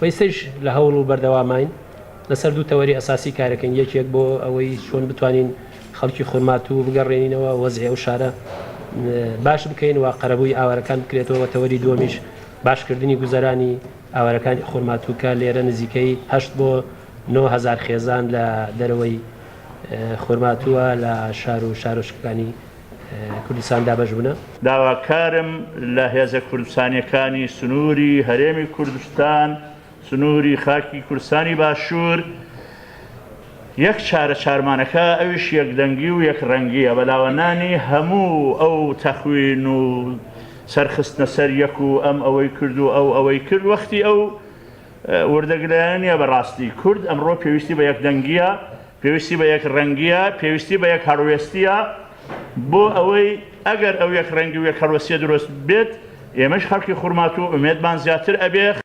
و ئێستەیش لە هەوڵ و بەردەوامین لەسەر دوو تەوەری ئەساسی کارەکەین یەکێک بۆ ئەوەی چۆن بتوانین خەڵکی خورماتوو بگەڕێنینەوە وەزعی ئەو شارە باش بکەین و قەرەبووی ئاوارەکان بکرێتەوە و تەوەری دووەمیش باشکردنی گوزەرانی ئاوارەکانی خورماتوو کە لێرە نزیکەی هەشت بۆ 9000 خێزان لە دەرەوەی خورماتووە لە شار و شارۆچکەکانی کوردستان دابەش بوونە. داواکارم لە هێزە کوردستانیەکانی سنووری هەرێمی کوردستان، سنووری خاکی کوردستانی باشوور، یەک چارە چارمانەکە ئەویش یەکدەنگی و یەکڕەنگییە، بەلاوەنانی هەموو ئەو تەخوین و سەرخستنە سەر یەک و ئەم ئەوەی کرد و ئەو ئەوەی کرد وەختی ئەو وردەگلەیانە نییە بەڕاستی کورد ئەمڕۆ پێویستی بە یەکدەنگییە، پێویستی بە یەکڕەنگییە، پێویستی بە یەک هەڵوێستییە بۆ ئەوەی ئەگەر ئەو یەکڕەنگی و یەکهەڵوێستییە دروست بێت ئێمەش خەڵکی خورماتوو ئومێدمان زیاتر ئەبێ.